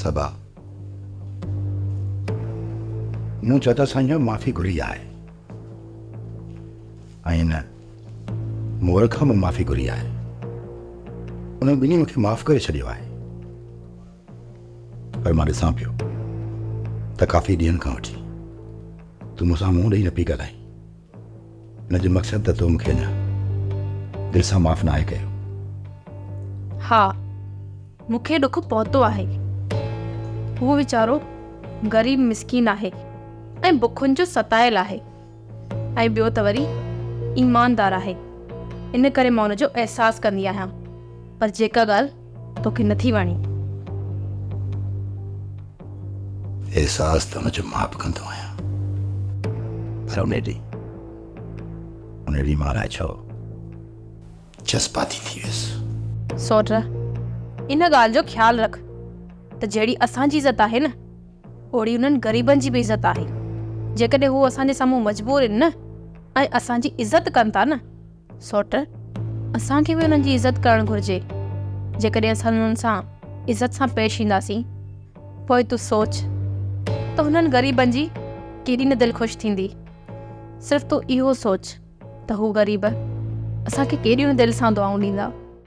صبا، مون چاچا سائين کان معافي گهري آهي ۽ هن مور کان به معافي گهري آهي. انهن ٻنهي مون کي معاف ڪري ڇڏيو آهي. پر مان ڏسان پيو ته ڪافي ڏينهن کان وٺي تون مون سان منهن ڏئي نه پئي ڳالهائين. ان جو مقصد ته تو مون کي اڃا دل سان معاف ناهي ڪيو. ها، مون کي ڏک پهتو آهي. هو ويچارو غريب مسڪين آهي ۽ بکن جو ستايل آهي ۽ ٻيو ته وري ايماندار آهي. ان ڪري مان ان جو احساس ڪندي آهيان. پر جيڪا ڳالهه توکي نٿي وڻي. احساس ته ان جو مان به ڪندو آهيان پر ان ڏينهن ان ڏينهن مان الائي ڇو جذباتي ٿي ويس. سوٽ ان ڳالهه جو خيال رک ته جهڙي اسان جي عزت آهي نه اوڙي انهن غريبن جي به عزت آهي. جيڪڏهن هو اسان جي سامهون مجبور آهن نه ۽ اسان جي عزت ڪن ٿا نه سوٽ، اسان کي به انهن جي عزت ڪرڻ گهرجي. جيڪڏهن اسان انهن سان عزت سان پيش اينداسين، پوء تون سوچ ته هنن غريبن جي ڪيڏي نه دل خوش ٿيندي. صرف تون اهو سوچ ته هو غريب اسان کي ڪيڏيون نه دل سان دعائون ڏيندا.